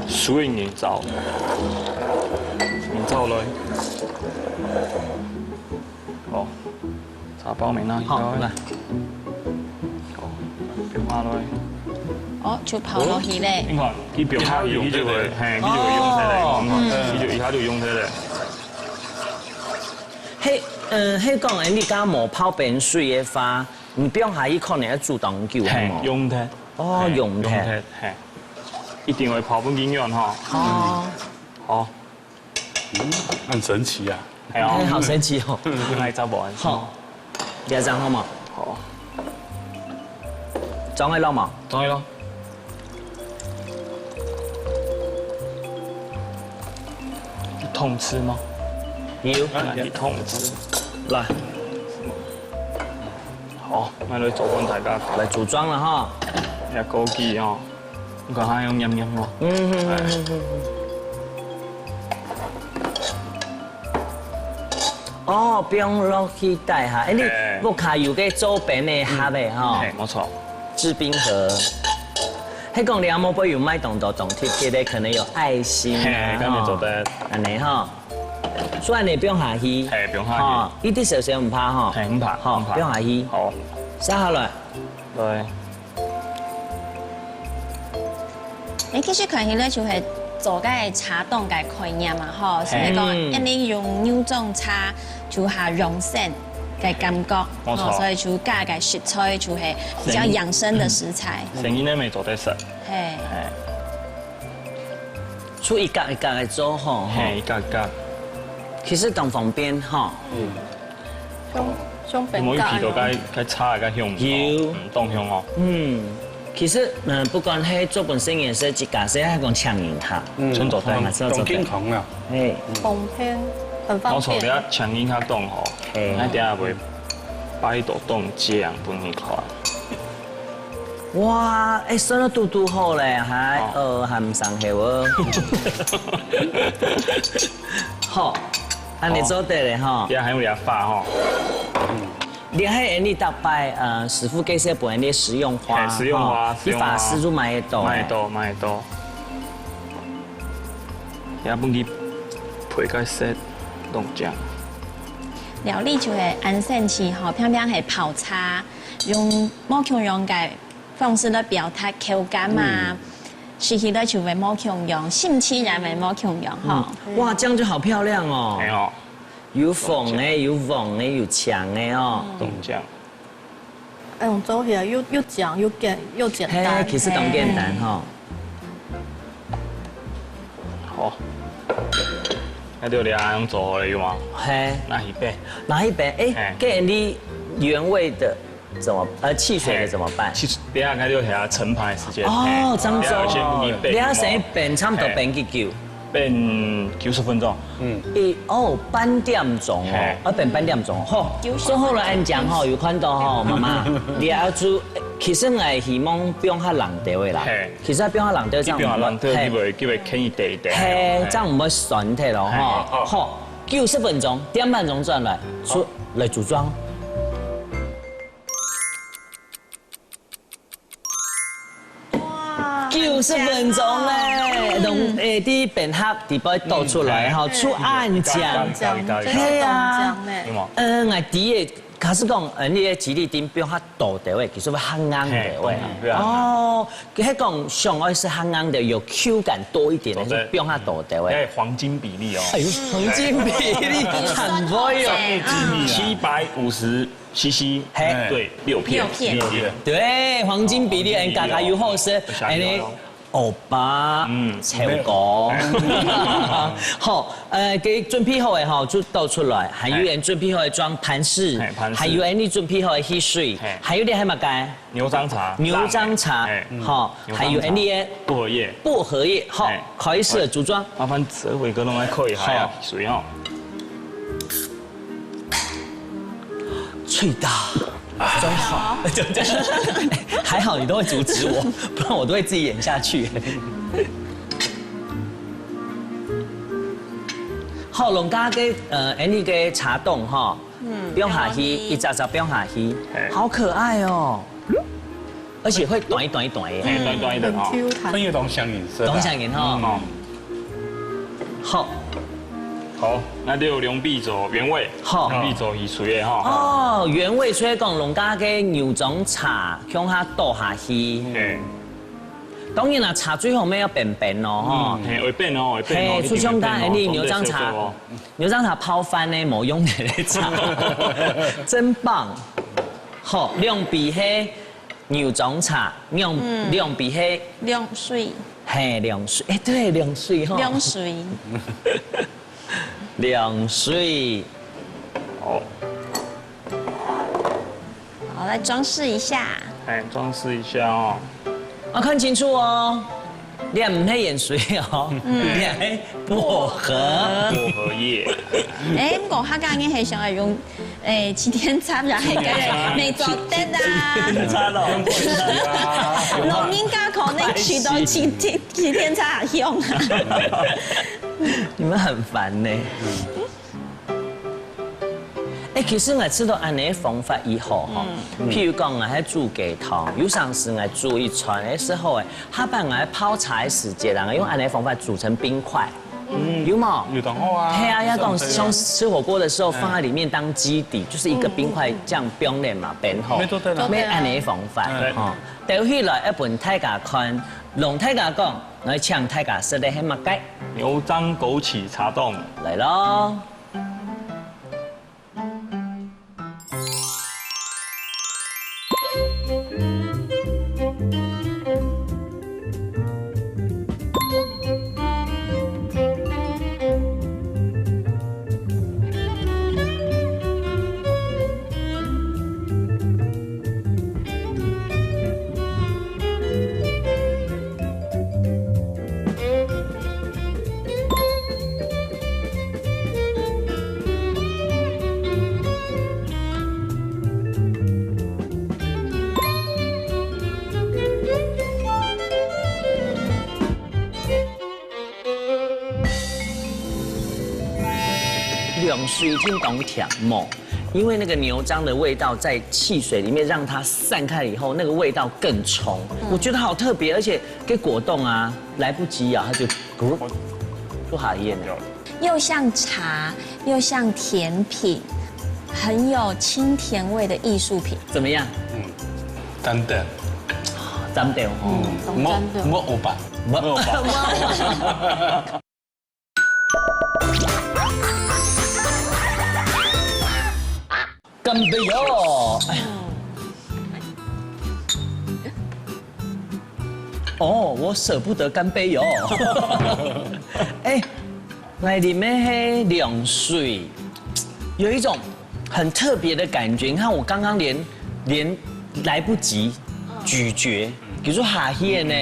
水銀燥，銀燥來。哦，茶包沒拿起來。好，來。哦，放下來。哦，就泡落去咧。你看，佢放下去，佢就會，嘿，佢就會溶開來，哦。嗯。佢就一下就溶開來。嘿，嗯，嘿，講，哎，你家無泡冰水个話，你放下去可能要煮當久，嘿，係無？溶忒。哦，嘿，溶忒。溶忒，嘿。 一定會泡分佢軟吼。哦。好。嗯，很神奇啊。哎呀，哎，好神奇哦。來，查某。好。這樣好嗎？好。裝得落嗎？裝得落。你通吃嗎？有。啊，你通吃。來。 好，𠊎來做分大家看。來組裝了哈。這枸杞哦，你看佢有黏黏哦。嗯，嗯，嗯，嗯，嗯。哦，放落去底下。哎，你嘿。屋下有个做冰个盒个哈。嘿，無錯。製冰盒。係講你阿姆會有買當多當特別个，可能有愛心啊，嘿，恁樣做得。吼。恁樣哈。 所以你放下去，嘿，放下去。吼，一滴少少毋怕吼。嘿，毋怕，吼，毋怕。放下去。好。續下來。對。誒，其實看起來就係做个茶凍个概念嘛，吼，嘿。所以講，嗯。因為用牛樟茶就較養生个感覺，無錯。吼，所以就加个食材就係比較養生的食材。生意呢，也做得食。嘿。嘿。 就一格一格个做吼，吼。嘿，一格一格。其實當方便吼。嗯。像，像冰格个。有無一皮都該，該茶个香味？有。嗯，當香哦。嗯，其實，嗯，不管係做本身也係自家，係還講請人客。嗯，像做得。當，當健康啊。嘿。方便，很方便。我坐等下請人客當好，嘿。那等下會擺到當靚分你看。 哇，哎，算到堵堵好咧，還，哦。呃，還毋生餡哦。好，恁樣做得咧吼。哦，這還有這花吼。嗯。這係恁樣逐擺，呃，師傅介紹分你个食用花，嘿，食用花，吼，食用花。去花市就買得到。買得到，買得到。也分佢配个色，當靚。料理就係恁神奇吼，偏偏係泡茶，用無共樣个 方式來表達口感啊，嗯。食起來就會無共樣，甚至也會無共樣吼。嗯，哇，這樣就好漂亮哦。哎喲。有紅的，有黃的，有青的哦。嗯。當靚。哎喲，做起來又，又靚又簡，又簡單。嘿，其實當簡單吼。嘿。好。該就這樣做好了，有無？嘿，拿去煸。拿去煸，欸，嘿。該你原味的怎麼，呃，汽水的怎麼辦？嘿，汽水，等下該就下盛盤的時間。哦，嘿，這樣子哦。等下先給你煸。你要先煸，差不多煸幾久？嘿。煸九十分鐘。嗯。欸，哦，半點鐘哦，嘿。要煸半點鐘，好。九十分鐘。所以後來恁講吼，有看到吼，媽媽，你要煮，其實𠊎希望放較冷掉的啦。嘿。 其實放較冷掉，這樣毋會，你放較冷掉，嘿。佢會，佢會牽一點一點。嘿，嘿。這樣毋會酸忒咯，吼。嘿。好，九十分鐘，點半鐘轉來，出，來組裝。哇，九十分鐘咧，嗯。攏，欸，第一遍合底背倒出來，吼，嗯。出恁靚。嗯。嘿啊。有無？呃，𠊎知个，假使講，呃，你个吉利丁放較 大條个，其實會較硬條个。嘿，當然，會較硬。哦，佢係講想愛係較硬條，有Q感多一點的，對，對。係放較大條个。哎，黃金比例哦。哎喲，黃金比例，很會哦。商業機密啊。七百五十C C，嘿。對，六片。六片。六片。對，黃金比例，哎，家家有好勢，哎，你 歐巴，嗯，臭哥。好，呃，該準備好个吼，就倒出來，還有人準備好个裝盤子，嘿，盤子。還有人你準備好个汽水，嘿。還有你還有麼个？牛樟茶，牛樟茶，辣的，嘿。好，牛樟茶。還有人你个薄荷葉。薄荷葉，好，嘿。開始組裝。麻煩哲偉哥攏來看一下啊，好。水哦。 脆大，真好。還好你都會阻止我，不然我都會自己演下去。好，弄到該，呃，恁呢个茶凍吼，嗯，放下去，一隻隻放下去，嘿。好可愛哦。 而且會短一短一短的。嘿，短短一點哦。很Q彈。很有當香型色啦。當香型吼。嗯。好。好，該就兩杯做原味，好。兩杯做汽水个吼。哦，原味所以講，弄到該牛樟茶，向下倒下去。嘿。當然啦，茶最後尾愛冰冰咯，吼。嗯，嘿，會冰哦，會冰哦，嘿，一定會冰哦，就像剛才你牛樟茶，當然會冰哦。牛樟茶泡飯呢，無用个茶，真棒。好，兩杯嘿， 牛樟茶，兩，嗯。兩杯係涼水。嘿，涼水，欸，對，涼水吼。涼水。涼水。好。好，來裝飾一下。欸，裝飾一下哦。啊，看清楚哦。 你毋係鹽水哦，嗯。你係薄荷。薄荷葉。欸，毋過客家人係想愛用，欸，擎天柱啊，該个美妝燈啊。擎天柱咯。老人家可能試著擎天，擎天柱較香啊。你們很煩呢。 欸，其實𠊎試著恁呢方法已好吼。嗯。譬如講，𠊎係煮雞湯，有當時𠊎煮一餐个時候，欸，下擺𠊎泡茶个時節啦，用恁呢方法煮成冰塊，嗯。有無？有當好啊。係啊，要講像吃火鍋的時候放在裡面當基底，嗯。就是一個冰塊這樣冰的嘛，冰好。沒錯，對啦。沒恁呢方法，嗯。吼。兜起來，愛分大家看，同大家講，來請大家食个係麼个？牛樟枸杞茶凍。來咯。 涼水定當甜無？因為那個牛樟的味道在汽水裡面讓它散開以後，那個味道更衝。嗯。我覺得好特別，而且該果凍啊，來不及咬，它就咕，就下咽了。 又像茶，又像甜品，很有清甜味的藝術品。怎麼樣？嗯，讚的。讚的哦。嗯，當讚的。莫，莫歐巴。莫歐巴。乾杯喲！哎呀。哦，我捨不得乾杯喲。哎，來，裡面係涼水，有一種很特別的感覺。你看，我剛剛連連來不及咀嚼，比如說哈希呢，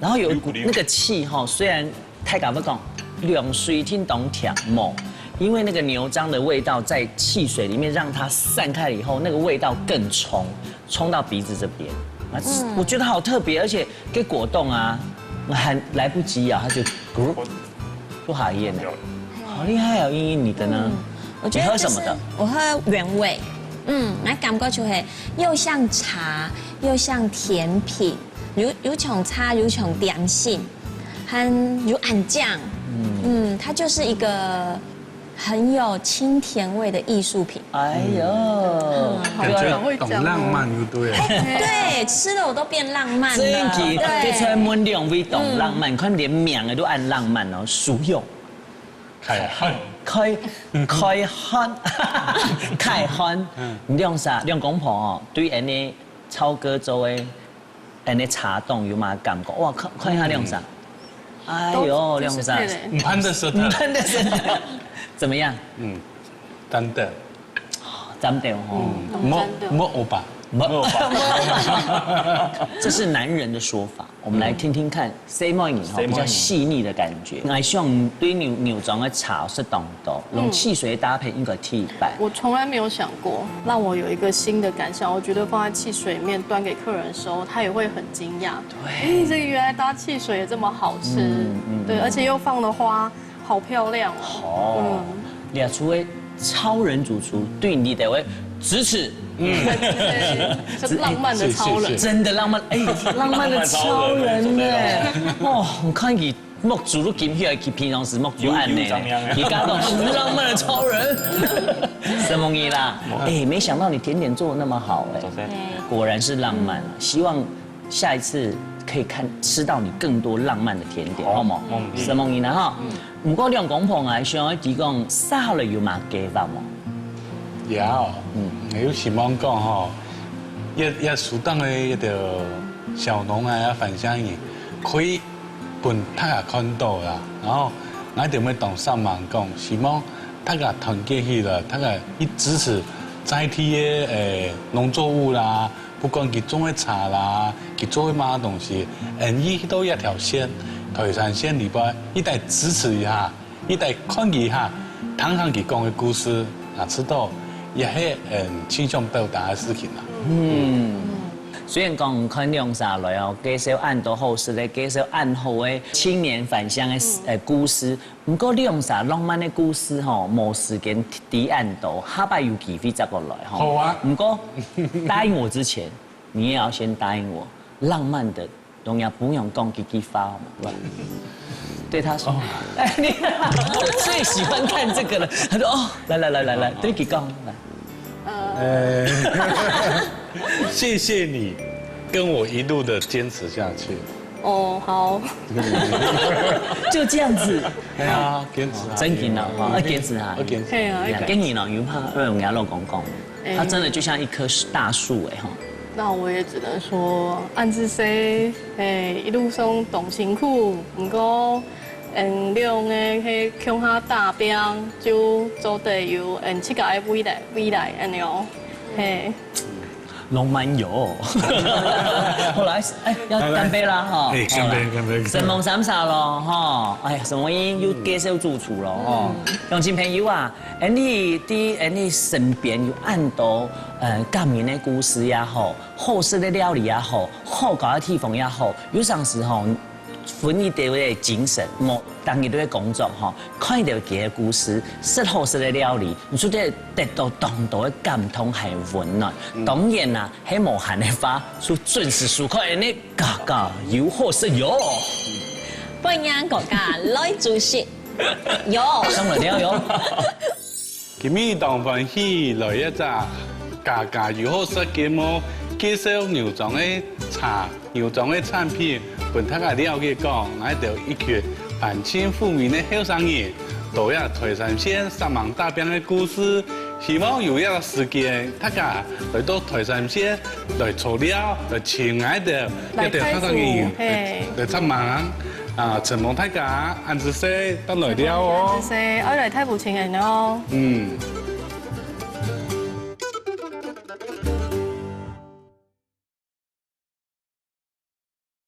然後有一股那個氣哈，雖然大家會講涼水定當甜無，因為那個牛樟的味道在汽水裡面讓它散開了以後，那個味道更衝，衝到鼻子這邊。啊，我覺得好特別，而且給果凍啊，還來不及咬，它就咕嚕就哈希呢。好厲害哦，茵茵，你的呢？我觉得你喝什么的？我喝原味，嗯，那感觉就会又像茶，又像甜品，有有种茶，有种点心，很有暗酱，嗯，它就是一个很有清甜味的艺术品。哎呦，感覺當浪漫就對了。对，吃了我都变浪漫了。真奇，对，这专门两位懂浪漫，你看连名都按浪漫哦，熟用。開漢，開開漢，開漢，你兩儕兩公婆哦，對恁呢超哥做个恁呢茶凍有麼感覺？哇，看看一下兩儕，哎呦，兩儕，你看的舌头，看的是怎么样？嗯，真的，真的哦。莫莫歐巴，不，这是男人的说法。我们来听听看，細妹人哈，比较细腻的感觉。我想对牛牛樟个茶是懂得，用汽水搭配应该第一版。我从来没有想过，让我有一个新的感想。我觉得放在汽水里面端给客人的时候，他也会很惊讶。对，哎，这个原来搭汽水也这么好吃。对，而且又放了花，好漂亮哦。哦，列出个超人主厨对你的为支持，嗯，是浪漫的超人。真的浪漫，哎，浪漫的超人呢。哦，你看你目珠都金起来，平常时目珠暗呢，你刚刚是浪漫的超人，什么你啦？哎，没想到你甜点做的那么好哎，果然是浪漫啊！希望下一次可以看吃到你更多浪漫的甜点，好吗？什么你呢哈？不过两公婆啊，想要提供啥了有嘛给吧吗？有，嗯，有希望讲吼，也也适当的一个小农啊，也反响人，可以分大家看到啦。然后，俺就会当上忙讲，希望大家团结起来，大家去支持在地的诶农作物啦，不管佢种的茶啦，佢做的嘛东西，嗯，一到一条线，台山县里边，一带支持一下。 你得看佢哈，聽聽佢講个故事，啊，知道也係嗯，盡想表達个事情啦。嗯，雖然講看兩儕來哦，介紹恁多好食个，介紹恁好个青年返鄉个呃故事，毋過兩儕浪漫个故事吼，無時間知恁多，下擺有機會再過來吼。好啊。毋過答應我之前，你也要先答應我，浪漫的 同人家不用讲几句话嘛，对吧？对他说，哎，你，我最喜欢看这个了。他说，哦，来来来来来，对你讲，来。呃，谢谢你跟我一路的坚持下去。哦，好，就这样子，哎呀，坚持啊，真紧了哈，要坚持啊，要坚持。嘿啊，跟你呢，有怕让人家老公公，他真的就像一棵大树哎哈。那我也只能说，恁仔細，嘿，一路上當辛苦，毋過，嗯，兩个係共下打拚，就做得有嗯自家个未來，未來恁樣哦，嘿。浪漫有。后来，哎，要干杯啦哈！哎，干杯，干杯！承蒙三嫂咯哈！哎呀，承蒙又介绍主厨咯哈！乡亲朋友啊，哎，你在哎你身边有恁多呃感人的故事也好，好食的料理也好，好搞的地方也好，有常时候 分一点个精神，莫当日个工作吼，看一点佢个故事，食好食个料理，你就得得到当多个感动还有温暖。当然啦，还无閒个话，就准时收看恁呢家家有好食哟。欢迎大家来主持，有。上来了哟。今日当欢喜来一只家家有好食节目，介绍牛庄个茶。 牛庄个产品，分大家了解讲，𠊎兜一群含情负面个后生人，都有台山县煞猛打拚个故事，希望有一個時間，大家來到台三線來坐尞，來尋𠊎兜，來一定較多个人開始嘿來，來參詳。啊，承蒙大家，恁仔細，等來尞哦。謝謝，愛來大埔尋𠊎哦。嗯。